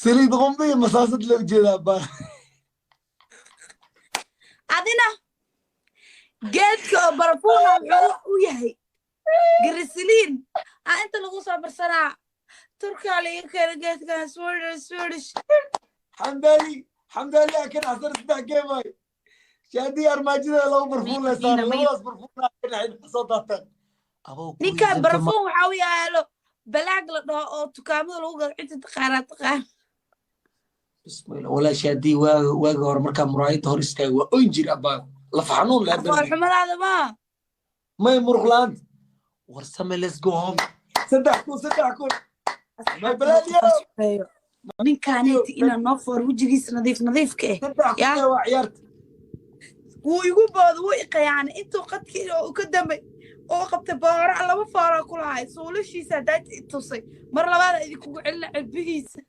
Saliid qumbe iyo masaasad loo jeedaa baa. Adina geedka oo barafuuna wuxuu u yahay grisiliin aa inta lagu soo barsanaa. Turkaa laga keena geedkan, Swedish, Swedish. Xamdaali, Xamdaali aa ka dhaxsan 3 game waay. Shaadii armaajada laba barfuun la saaray, labadaas barfuun aa ka dhaxin soo daataan. Abow. Ninkan barafuun waxaa u yaalo balaag la dhaho oo dukaamada lagu gado, cinta taqaanaa, taqaan. Bismillah, walaa Shaadii, waaga waaga hore markaa muraayadda hor istaagay waa oyn jir abaa, lafa xanuun leh. Foolxumadaada maa. May, muruq la'aanta. War same, let's go home. 3000, 3000. My blood. Ninkaaneti inaa noo foor wejigiisa nadiif nadiifka eh. 3000. Yaa. Waa ciyaarta. Wuu igu booda, wuu iqayaanay intuu qadkii oo ka dambay oo qabtay boora laba fooraa ku lahay suulashiisa haddaad i tusay mar labaada idinkugu celina cirbihiisa.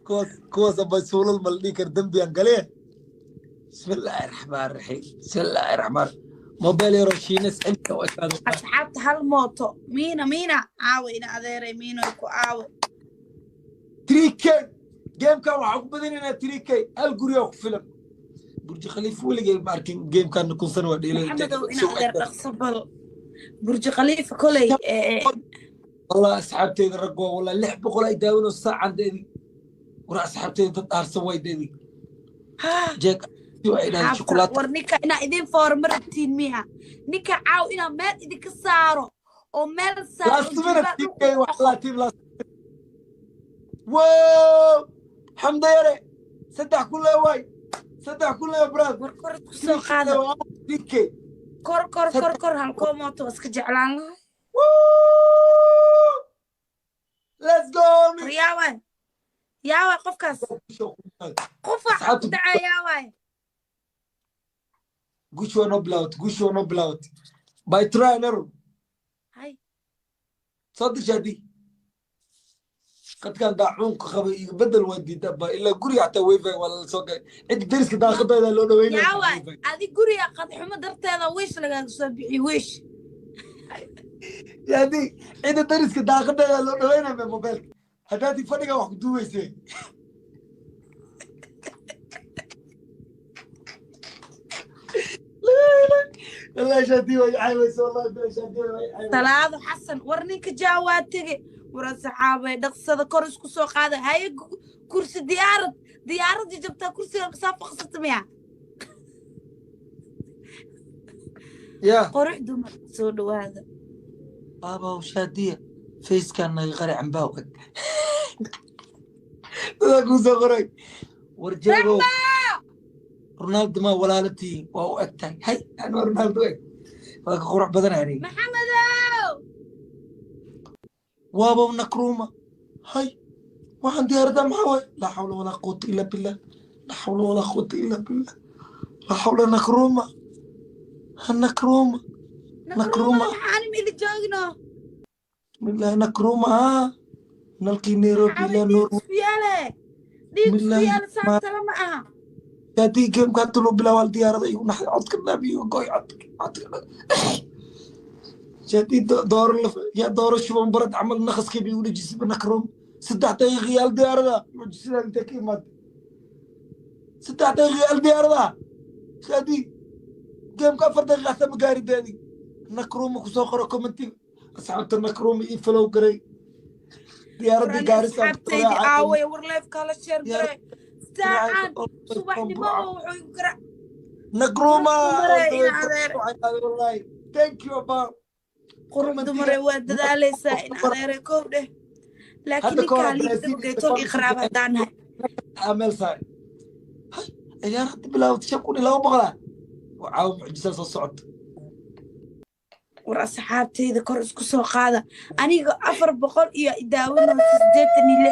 Kuwaas kuwaas abay suulal ma la dhihi kara, dembiyaan galee. Bismillaahi raxmaan raxiim, bismillaahi raxmaan. Mobile yaroo Shiines xilka u ekaado. Asxaabta, hal mooto miina miina caawa ina adeeray miinoy ku aawe. 3K gamekan waxaan ku badinaynaa 3K, hal guriyaa ku filan. Burj Khaliif weligay ma arkin, gamekan 1000 sano waa dheelay. Maxamedow, ina adeer, dhaqso bal Burj Khaliifa koley. Wallah asxaabteyda rag waa, wallah 600 ay daawano saacan deedi. War asxaabteyda dad aarsan way deedi. Jeek ay dhahay shukulaato. War ninka inaa idin fooro ma rabtiin miya? Ninka caaw inaa meel idinka saaro oo meel saaro. Last minute 3K, wallah team last. Wow, Xamda yare, 3000 lee waay, 3000 lee brad. War kor isku soo qaada. 3K. Kor, kor, kor, kor. Halkoo mooto waa iska jeclaan lahay. Woo! Let's go. War yaawaay, yaawaay qofkaas, qof wax ku dhacaa, yaawaay. Guushu waa noo bilaabatay, guushu waa noo bilaabatay by try and error. Hay. Soo dir Shaadi, qadkan daacuunka qabay iyo bedel waa diidaa ba ilaa guriga xataa wifi waa lala soo galay, cid deriska daaqadayda loo dhaweynaya. Yaawaay, adi guriga qadxumo darteeda wiish lagaaga soo bixiy, wiish. Shaadi, cidda deriska daaqadayda loo dhaweynaya mobilka haddaad fadhiga wax ku duubayse. Wallahi Shaadi way caawaysa, wallahi bila Shaadi way caawaysa. Salaado Xasan, war ninka jaawaa tege. War asxaabay, dhaqsada, kor isku soo qaada. Haye, kursi diyaarad, diyaarad jabtaa, kursiga kasoo faqsata miya? Ya. Qurux dumar, soo dhawaada. Aabaw Shaadiya, facekan naga qari, cambaa eg dadaa kuu soo qoray. War jeegow, Ronaldo ma walaalatiin? Waa u eg tahay. Hay, anoo Ronaldo eg waa ka qurux badan aniga. Maxamedow. Waabow Nakruma, hay, waxaan diyaaradaa maxaa waay? Laa xawla walaa quwata illa billah, laa xawla walaa quwata illa billah, laa xawla. Nakruma ha, Nakruma. Nakruma. Nakruma. Maxaanim ili joogno. Bismillah, Nakruma ha, nalkii Nairobi maxaa ilaa Noor. Dhiig isku yaale, dhiig isku Bismillaahi yaale saantala ma aha. Haddii gameka hadda loo bilaabo hal diyaarada igu naxday, codka dhaab igu goy, codka codka. Haddii dooro yaa dooro shuban barad camal naqaskay bay igu dhejisay Nakrum. 3 daqiiqo yaal diyaarada, mucjisada intee ka imaatay? 3 daqiiqo yaal diyaarada. Haddii gameka 4 daqiiqa xataa ma gaari daadi. Nakruma kusoo qoro commentiga, asxaabta. Nakruma ii falow garay diyaaradii War Gaarisa. Asxaabtaydi aaway? War leefka la sheer garay saacan subaxnimo oo wuxuu igu gara. Nakruma. Dumare, ina adeer. Wallahi thank you about. Qurux dumare, waa dadaalaysaa in adeere, kow dheh, laakiin Hadda ka hor ninkaa liigta Brazil ogeetol iyo qaraaba haddaan nahay. Meel saar. Hay, ciyaar hadda bilaawatay, 5200 ah. Caawa mucjisa soo socota. War asxaabtayda, kor isku soo qaada. Aniga 400 iyo daawanoosa 86,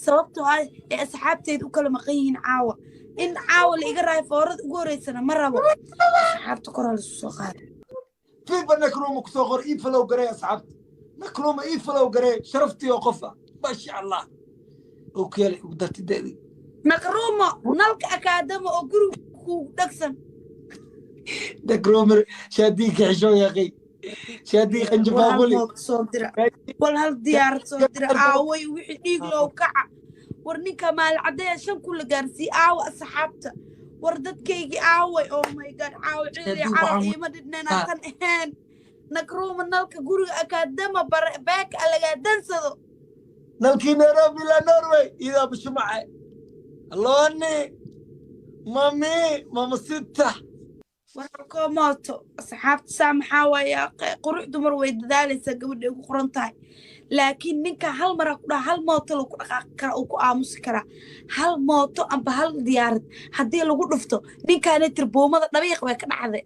sababtoo ah ee asxaabtayda u kala maqan yihiin. Caawa in caawa la iga raayo foorada ugu horeysana ma rabo. Asxaabta, kor ha laisku soo qaada. Fifa Nakruma kusoo qor, ii falow garee. Asxaabta, Nakruma ii falow garee, sharaftii oo qof ah, maasha Allah, okiyale ugu dartay da'dii. Naqrumo nalka akaadamo oo guriga kugu dhagsan. Nakruma, Shaadiinka xishoo yaaqay. Shaadii War hal qanjabaabuli. Mooto soo dira, wal hal diyaarad soo dira. Aaway wixii dhiig loo kaca? War ninka maalcadeeya 5,000 la gaarsiiye. Aawa asxaabta? War dadkaygii aaway? Oh my God, caawa ciil iyo Shaadii calal waxaan iima dhidhneen kan ahayn. Nakruuma, nalka guriga akaadama bare beeka lagaa dansado. Nalkii Nairobi ilaa Norway idaa bushumace aloni mami mama sita. War halkoo mooto, asxaabta, saa maxaa waaye? Qurux dumar way dadaalaysaa, gabadha ay ku qoran tahay, laakiin ninka hal maraa ku dhaha hal mooto lagu dhaqaaqi karaa, uu ku aamusi karaa. Hal mooto amba hal diyaarad haddii lagu dhufto ninkaana tirbuumada dhabiiq bay ka dhacday.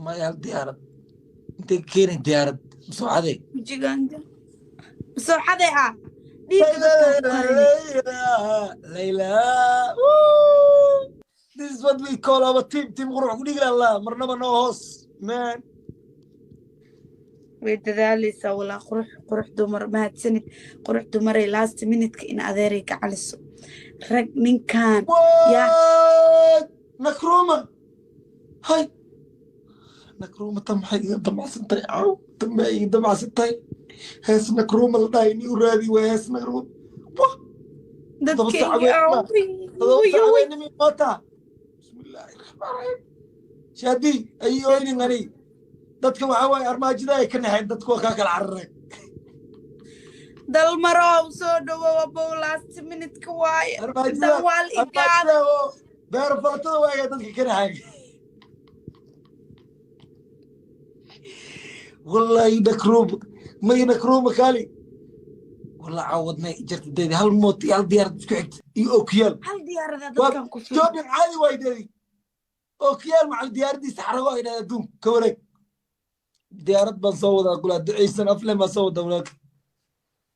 Maya, hal diyaarad intay keenay? Diyaarad soocaday. Wejigaanga sooxaday ah, dhiigga dadka ku qarinay. Layla, Woo! This is what we call our team, team qurux ku dhigi Allah marnaba no hoos, man. Way dadaalaysaa walaa, qurux dumar. Mahadsanid, qurux dumaray. Last minute-ka in adeeray ka caliso rag ninkan yaa. What? Nakruma, hay Nakruma, tan maxay iga damacsan tahay caw? Tan maxay iga damacsan tahay? Hees Nakruma la dhahay ni u raadi waay. Hees Nakruma wah 7 saac Dadkaygii weyn 7 saac weynimi moota. Bismillaahi raxmaan raxiim. Shaadi ay oynin ani dadka waxaa waaye armaajada ay ka naxeen, dadku waa kaa kala carareen. Dalmarow, soo dhawow abow. Last minute-ka waaye. Armaajada Dan waa la igaada. Armaajada oo beero falatada waaga dadka ka naxeen. Wallahi Nakruuma, may Nakruuma kaali wallah caawadnay jarta deedi. Hal moot iyo hal diyaarad isku xigta iyo okiyaal. Hal diyaarada waa dadkan ku filan. Shopping caadi waay deedi. Okiyaal macal diyaaradiisa xarago ay dhahay adduun ka wareeg. Diyaarad baan soo wadaa kulaa ducaysan afleen baan soo wadaa walaalka.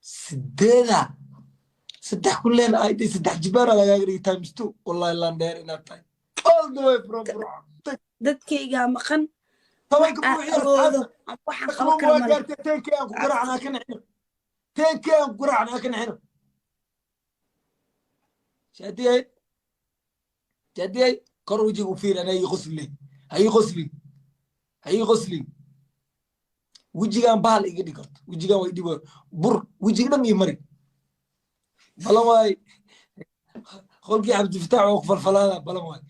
Sideeda 3,000 leen ay dhi saddex jibaara lagaaga dhigi times two. Wallahi laan dheer inaad tahay all the way from Burco. Dadkaygaa maqan. 10-ka aan buuxiya. Awoodo Asxaabta waxaan qaban Nakruuma kara waa male. gaartay 10K. Aan ku garaacnaa ka nixino, 10K aan ku garaacnaa ka nixino. Shaadiyay, shaadiyay, kor wejiga u fiir. Ana ii qosli, ha ii qoslin, ha ii qoslin. Wejigaan bahal iga dhig horta, wejigaan way dhibo bur, wejiga dhan ii mari. Balan waay, qolkii Cabdifataax waa ku falfalaada. Balan waay,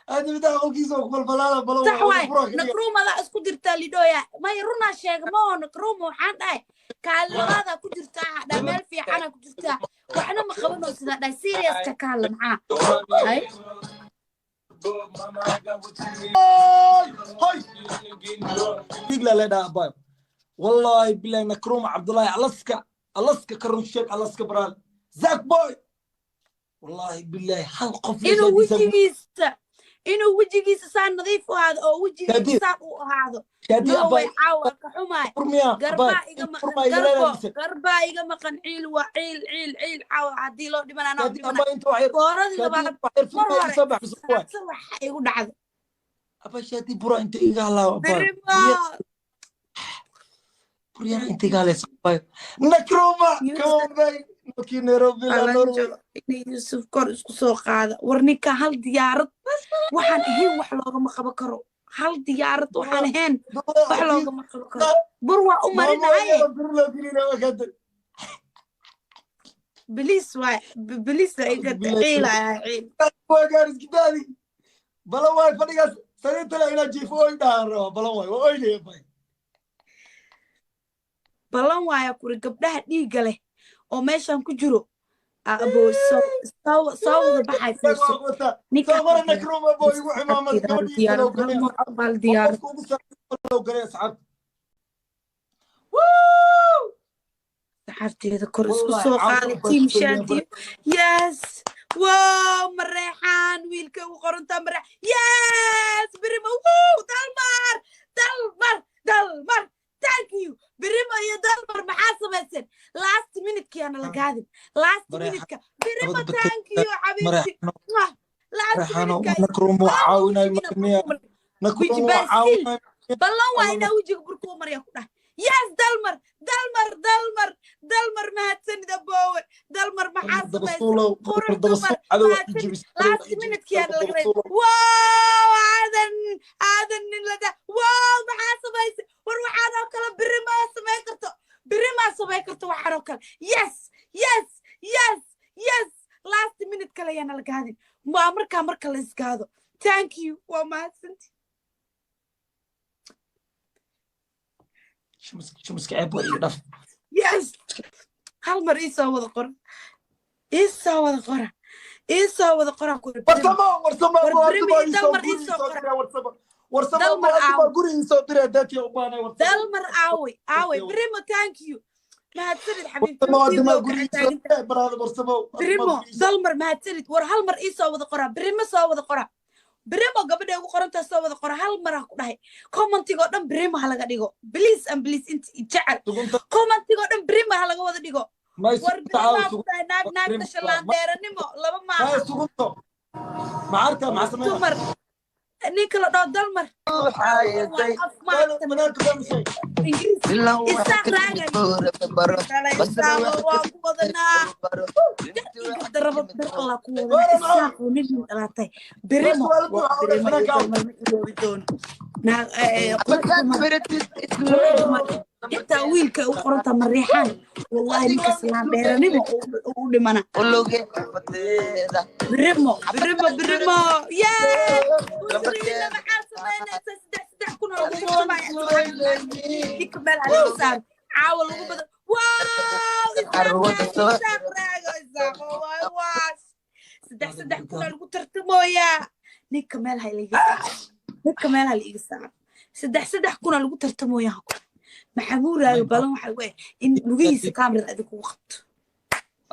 Cabdifataax qolkiisa waa ku falfalaada. Balan Sax waay. Waay. Bura ka dhiga. Nakruumadaa isku jirtaa lidhooya. Maya, runaa sheega ma oo Nakruuma waxaan dhahay kaalin ku jirtaa, dha meel fiicana ku jirtaa, waxna ma qabanoo sidaa dhahay. Seriouska ka hadla maxaa hay? Hoy digla le dhaha abayo. Wallahi bilahi Nakruma Cabdullahi Alaska, Alaska ka run sheeg, Alaska baraal Zak boy. Wallahi bilahi hal qof Inuu meeshaadiisa wejigiisa, inuu wejigiisa saa nadiif u ahaado oo wejigiisa Shaadi saa u ahaado. Shaadi No way. Abaay. Caawa ka xumaay. Furmiya abaay. Garbaa iga maqan. Furmaa iga Garbo leedahay mise? Garbaa iga maqan. Ciil waa ciil, ciil, ciil. Caawa haddii loo dhiman anaa u Shaadi dhimana. Abaay, inta wax yar. Booradii Shaadi labaad wax yar mar furmaa iga hore soo bax mise waay? Saabsan waxa igu dhacday. Abaay Shaadi, bura inta iga halaawa abaay. Birimo. Buryana inta iga halaysa abaay. Nakruma, come Yusuf on bay, markii Nairobi ilaa Norway. Qalanjo inay Yusuf kor isku soo qaada. War ninka hal diyaarad waxaan ahayn wax loogama qaban karo. Hal diyaarad waxaan ahayn wax loogama qaban karo. Bur waa u marinahaye. Biliis waay, biliis waa iga ciilayaa ciil. Gaariskidaadi balan waay. Fadhigaas sariirtale inaa jiifo oy dhahaan raba. Balan waay, waa oynaya bay. Ballan waaya kuri gabdhaha dhiigga leh oo meeshan ku jiro aboo soo soo wada baxay. Fiirso ninka soo qora Nakruma boo igu ximaamad gabadhii diyaarad kale hal mooto bal diyaarad. Qofka ugu sarreeya galay asxaabta. Woo! Saxaabteeda kor isku Wallahi, soo caawa qaaday baa team isku soo Shaadiyo. Yes, wow, Mareexaan wiilka ugu qorantaa Mareex. Yes, Birima, wow, Dalmar, Dalmar, Dalmar, thank you. Birima iyo Dalmar maxaa samayseen? Last minute-kiyaana la gaadin last Mareexaan, minute-ka. Birima, labada batay. thank you xabiibti. Mareexano. Mwah. Last Mareexano. minute-ka. Nakruma waa caawinay miya? Weji Nakruma waa baasiil. caawinay. Ballan waa Allah. inaa wejiga burkuu marya ku dhahay. Yes, Dalmar, Dalmar, Dalmar, Dalmar, mahadsanid aboowe. Dalmar, maxaa samaysay? Qurux dumar, mahadsanid. Last minute-kiyaana laga reebay. Wow, aadan, aadan nin lada. Wow, maxaa samaysay? War waxaan oo kale biri maa samayn karto, biri maa samayn karto waxaan oo kale. Yes, yes, yes, yes. Last minute kale ayaana la gaadin. Waa markaa marka la isgaado. Thank you, waa mahadsanti. Shumiska ceeb waa iga dhaf. Yes, hal mar ii soo wada qora, ii soo wada qora, ii soo wada qora ku. Warsamo, warsamo. War Brimi iyo Dalmar ii soo qora. Warsamo, warsamo. Dalmar aaw. Guri ii soo diray dadkii u baahnay, warsamo. Dalmar, aaway, aaway Brimo? Thank you, mahadsanid xabiibti. Warsamo, Watiib adima loo guri gacan ii soo taaginta. diray brother, warsamo. Brimo, Dalmar, mahadsanid. War hal mar ii soo wada qora Brimo, soo wada qora Brimo, gabadha ugu qorantaa soo wada qora. Hal mar ah ku dhahay, commentigoo dhan Brimo ha laga dhigo, please and please. Inta jecel commentigoo dhan Brimo ha laga wada dhigo. May war sugunta caawa. Brimo ku dhahay, naag naag Brimo dhasha laandeeranimo laba maaha. May sugunto macarka maxaa sameynaa? Dumar ninka la dhaho Dalmar af maaragta Manaanka fahmisay. Ingiriis Isaaq raagan dhalay. Isaaqo waa ku wadanaa, daraba dar Allah ku wadanaa. Isaaqo nin dhalatay Birimo, waa Birimo iyo Dalmar ma iloobi doono. Naag qurux dumar, qurux dumar, xitaa wiilka u qoranta Mariixaan, wallahi ninkaas laandheeranimo u dhimana. Birimo, Birimo, Birimo, yee! Busriina, maxaa samaynaysaa? 3-3 kun oo lagu tartamaya. Ninka meel halaga saaro caawa lagu badan. Wow, Isaaq raago, Isaaq raago, Isaaqo waay waas. 3-3 kun oo lagu tartamooyaa. Ninka meel ha liiga saaro, ninka meel ha liiga saaro. 3-3 kun oo lagu tartamooyaa. Maxamuud Raago balan waxa wey in lugihiisa kaamirada adig kugu qabto.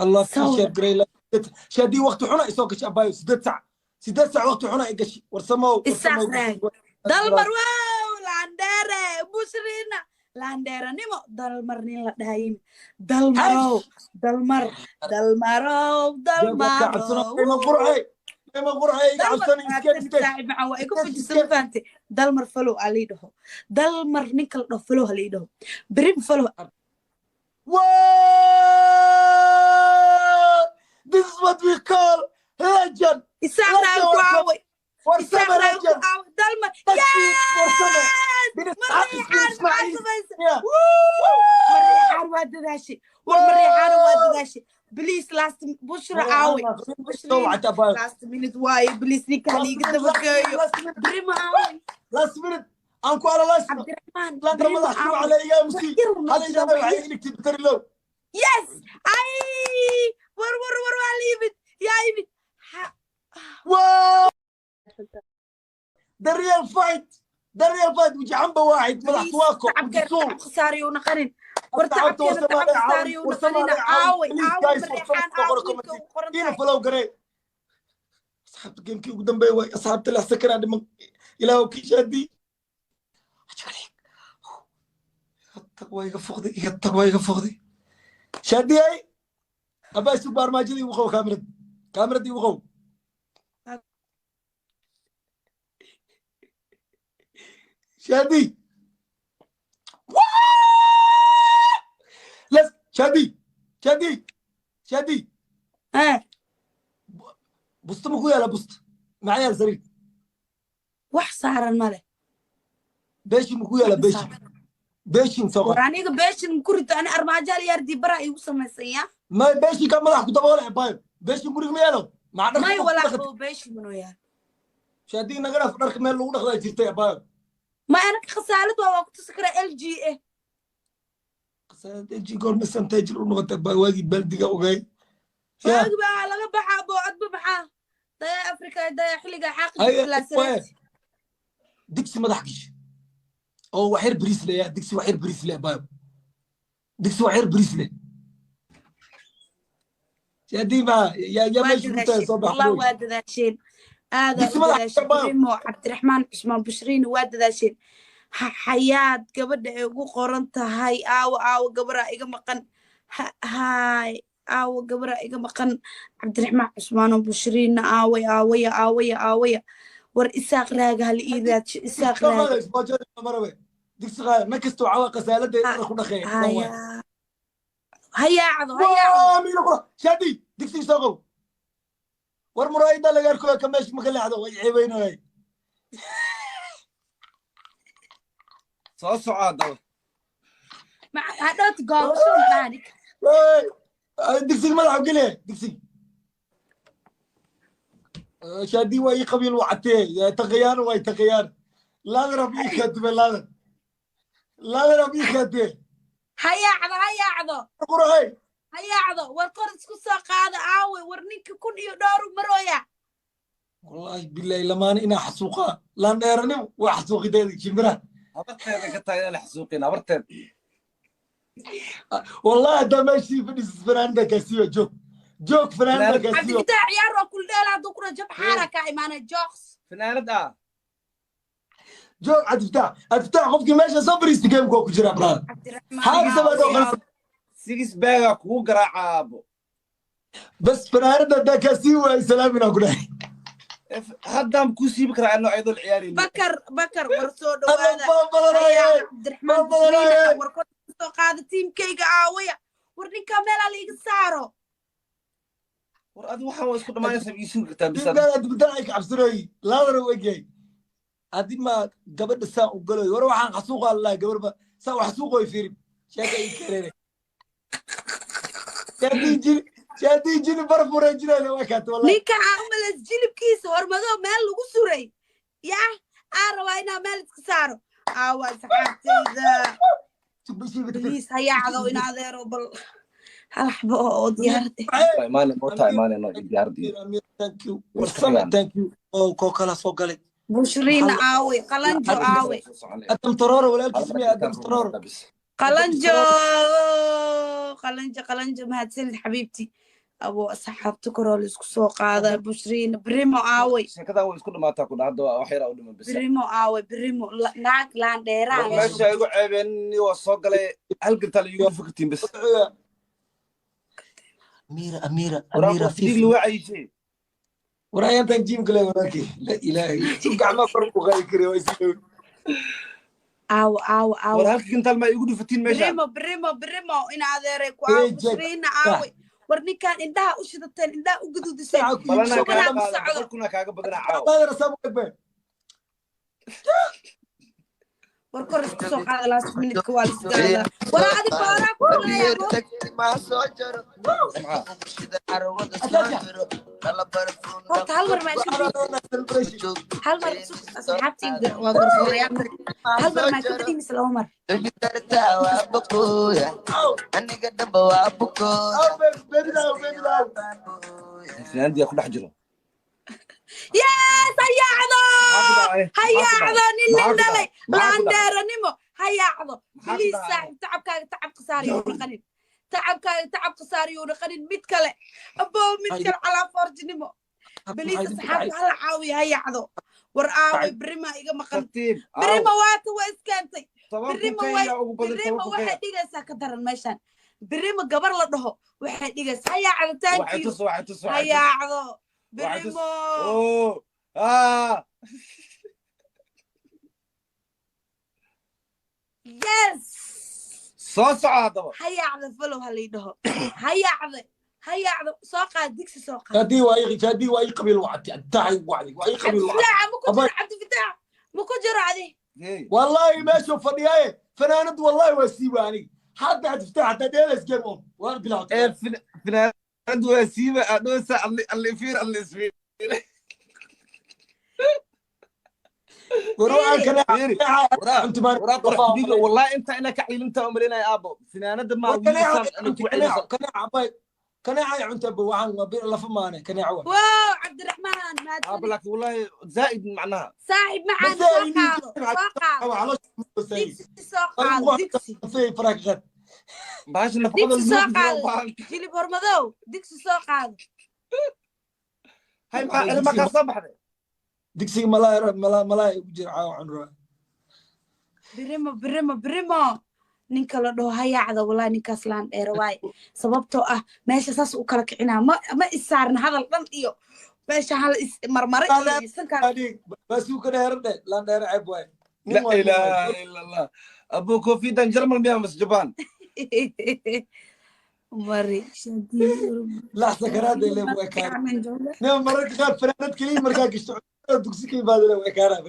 Allah. Sawir. Sheer garay shaadii waqti xuna isoo gashay abaayo, 8 sac, 8 sac waqti xuna i gashay, warsamo. Isaaq raag, Dalmar, wow, laandheere, Bushriina, laandheeranimo. Dalmar nin la dhahayin, Dalmarow, Dalmar, Dalmarow, Dalmarow. Qurxay ma qurxay iga Dalmar cabsani iska mahadsanid iska. Saaxiib macaan waa iga fujisa, ma fahantay? Dalmar follow aa lii dhaho, Dalmar ninka la dhaho follow ha lii dhaho, Brim follow. Wow! This is what we call legend. Isaaq raag ku aaway, Isaaq Warsame raag ku legend. aaway, Dalmar. Tashfiid warsame. Yes! Bin Isxaaq bin Mariixaan maxaa Ismaaciil. samaysay? Yeah. Mariixaan waa dadaashay, war Mariixaana waa dadaashay. Please, last Bushra aaway, Bushriina? Last minute waaye, please, ninka haliiga dabageeyo. Brimo aaway? Last minute. Aan ku ala last. Cabdiraxmaan Lan Brimo madax shuruuc aaway? ala iga Wax MC. yar uu noo Hal jira, iga wax waxay yar. iligtay bitari low. Yes, ay, war war war, waa la yimid, yaa yimid. Wow! The real fight. The real fight. وجعنبه واحد مدح Please, tuwaako. tacabkeena Suul. tacab khasaariyo naqanin. War tacabkeena tacab khasaariyo naqanina. Aaway, aaway Mariixaan? Aaw wiilka ugu qoran Ina tahay? Follow garee. Asxaabta, gamekii ugu dambeeya waay. Asxaabta, 6 second aa dhiman. Ilaahu kii shaadii. Iga tag, waa iga foqday, iga tag, waa iga foqday. Shaadiyay. Abaa isu baarmaajadii igu qabo kaamirad. Kaamirad igu qabo. Shaadi. Let's Shadi. Shadi. Shadi. Eh, Busto ma ku yaala busto? Maxaa yaala sariir? Wax saaran male. Beeshin ma ku yaala beeshin? Beeshin soo War qor. Aniga beeshin ku rito, ani armaajo yaar dibaraa iigu samaysan ya. Ma beeshin ka madax ku daboole bayo. Beeshin guriga ma yaalo? Maxaa dharka May ku walaa dhaqatay? Oo beeshin manoo yaal. Shaadi naga dhaaf, dharka meel lagu dhaqdaa jirtay bayo. Ma anaka khasaalad waa ku tusi karaa LG eh. Qasaadii goorma santay jir u noqotay baa waagii baldiga ogay. Ya. Waagi baa laga baxaa boocadba, maxaa daya Afrika daya xilliga xaaqi Haye, jirta laasareed. Digsi madax gish. Oo wax yar bariis leh, digsi wax yar bariis leh bayo. Digsi wax yar bariis leh. Shaadi ma ya ya Waa meesha ku tahay dadaasheen soo bax. Wallah waa dadaasheen, aadaa Digsi u madax dadaasheen. bayo. Brimo, Cabdiraxmaan Cusmaan, Bushriina waa dadaasheen. Xayaad gabadha ay ugu qoran tahay aawo, aawo gabaraa iga maqan. Haay, aawo gabaraa iga maqan? Cabdiraxmaan Cusmaan oo Bushriina aaway, aawaya, aawaya, aawaya? War Isaaq raaga hala ii raadsho, Isaaq raaga. Digsi qaada ma kasto cawa qasaalada dhar ku dhaqee. Haya, hayaacdo, hayaacdo. Waa miino qura Shaadi, digsi soo qow. War muraayada laga arko ka meesha ma ka leexdo, way ceebeynayay. Soo soco haddaba. Hadhowti goobasho dhaanik. Digsiga madaxa geliya digsiga. Shaadi waa ii qabiil wacatee taqayaan, way taqayaan laadarab ii kaatube laadar laadarab ii kaatee. Hayaacdo, hayaacdo. Qurahay. Hayaacdo, war kor isku soo qaada. Aawe, war ninka kun iyo dhowr marooya. Wallahi billahi lamaana inaa xasuuqaa laan dheeranim waa xasuuqideeda shimbiraha. Habarteeda ka tahay inaan xasuuqin habarteed. Wallahi haddaa meeshii fadhiisas fanaanada kaasiiba joog joog fanaanada kaasiiba. Cabdifataax, ciyaar waa kul dheela hadduu kuna jab xaara kaa imaanay jooks. Fanaanad ah. Joog Cabdifataax, Cabdifataax qofkii meesha soo fadhiista gameka waa ku jiraa, brother. Cabdiraxmaan. Haabsa baa dhoo qalsan. Six baga kugu garaaca, aabo. Bas fanaanada haddaa kaasii waayay salaaminaa ku dhahay. Haddaan kuu siibi karaa anoo ayadoo la ciyaaraynin. Bakar, Bakar, war soo dhawaada. Badanaaye. Cabdiraxmaan. Badanaaye. War kor soo qaada tiimkayga. Aawaya, war ninkaa meelaa laiga saaro. War adi waxaan waa isku dhamaanaysaa, ii sugi kartaa bisa. Tiimkaada Cabdifataax ay ka cabsanooyi laadana u egyahay adi ma gabadha saa u galoy. War waxaan xasuuqaa lalahay gabarba saa wax xasuuqoy fiirin sheeka ii keeneen. Shaadii jini, shaadii jini baraf wareejinayna waa kaata wallahi. Ninka aa umalays jilibkiisa hormadoo meel lagu suray yaa aa rabaa inaa meel iska saaro. Aawa asxaabtayda? Baliis hayaacdo in adeero, bal hal xabo oo diyaarade. Imaane moota, imaane no diyaaradii. Thank you warsame, thank you oo koo kala soo galay. Bushriina aaway? Qalanjo aaway? Adam Tororo walaalkiis miya Adam Tororo? Qalanjo, Qalanjo, Qalanjo, mahadsanid xabiibti. Abo asxaabta koroo la isku soo qaada. Bushriina, Brimo aaway? Sheekadan way isku dhamaataa ku dhacdo, wax yaraa u dhiman bisa. Brimo aaway? Brimo naag laan dheeraa. Meesha igu ceebeen waa soo galay hal gantaal igu fikirtiin bis. Amira, Amira, Amira. Fiif lagu cayishay. Waraayantan jiimka le walaalkii la ilaahay su gacma kor u qaadi kari waa isi dhow. Aawo, aawo, aawo? War halka gantaal ma igu dhufatiin meesha? Brimo, Brimo, Brimo in adeeray ku aawo. Bushriina aaway? War ninkaan indhaha u shidateen, indhaha u gaduudiseen. Balanaa Shubanaa kaaga ku qaada socdo. 100,000 kaaga badanaa caawa. War kor isku soo qaada, last minute-ka waa la isgaadaa. Waraa adi booraa ku leeyahay. Horta hal mar ma iska hal mar isu asxaabtayda waa gorgorayaan, hal mar ma iska badin mise laba mar? Aniga dhamba waa bukooda. Finaandiya ku dhex jiro. Yes, hayaacdo, hayaacdo nin nin dhalay. Maxaa ku dhacay? Laandheeranimo hayaacdo. Maxaa ku Biliis dhacay? Saaxib, tacabkaaga tacab khasaariyo dhaqanin, tacabkaaga tacab khasaariyo dhaqanin. Mid kale aboo, mid kale calaa foorjinimo. Biliis asxaabta hala caawiya, hayaacdo. War aaway Brima? Iga maqan. Tartiib. Brima waata, waa iskaantay. 10,000 Birima kenya ugu badan. Birima 10,000 waxay kenya dhigaysaa ka daran meeshan. Birima gabar la dhaho waxay dhigaysaa hayaacdo. Waxay Thank you. tus, waxay tus, waxay tus. Hayaacdo. Waxay tus. Birimo. Oh, ah. Yes. Soo soco haddaba. Hayaacdo, follow ha lii dhaho. Hayaacdo, hayaacdo, soo qaad digsi, soo qaad. Shaadii waa ii, shaadii waa ii qabiil wacati tahay wacdi waa ii qabiil wacati. Cabdifataax ma ku jiro? Cabdifataax ma ku jiro adi? Hey. Wallahi meeshuu fadhiyaaye fanaanad wallahi waa sii waa aniga hadda Cabdifataax haddaa dheelays game on waan bilaawtay. Ee finaanadu waa siiba adhoosa alli alli fiir alli isfiir. War waxaan kana Fiiri. Waraa cunto maan. Waraa qurux dhiiga wallahi inta ina ka ciilinta u malaynaya aabo finaanada ma War kaneeca. wiilasaan ina ku ciilinsa. Kaneeca bay kaneeca cunta ba waxaan waa bir lafa maane kaneeca waa. Wow, Cabdiraxmaan. Aabo. Mahadsanid. Laakiin wallahi zaa'id macnaha. Saaxib macaan. Bas Soo ay qaado, soo qaado. Caloosha. Digsi soo qaado, digsi. Faraaqad. Bahasha nafaqada Digsi soo lagu jiro qaado. baahan. Jilib hormadow, digsi soo qaado. Hay, maxaa ilma kaa soo baxday? Digsiga malaay malaa malaay ugu jira caawa cunraa. Birimo, Birimo, Birimo ninka la dhaho hayaacda. Wallahi ninkaas laan dheero waaye, sababtoo ah meesha saas u kala kicinaa ma issaarna hadal dhan iyo meesha hala is marmaray iyo sankaa. Baasuuka dheere dhe laan dheere ceeb waaye. La ilaaha ila Allah. Abu kofidan Jarmal miyaa mas Jabaan? Mari. Lax sakaraad ay leeyahay, waa kaan. Nin mararka qaar fanaanad keliya markaa gashto, dugsi ka yimaadana waa kaanaa.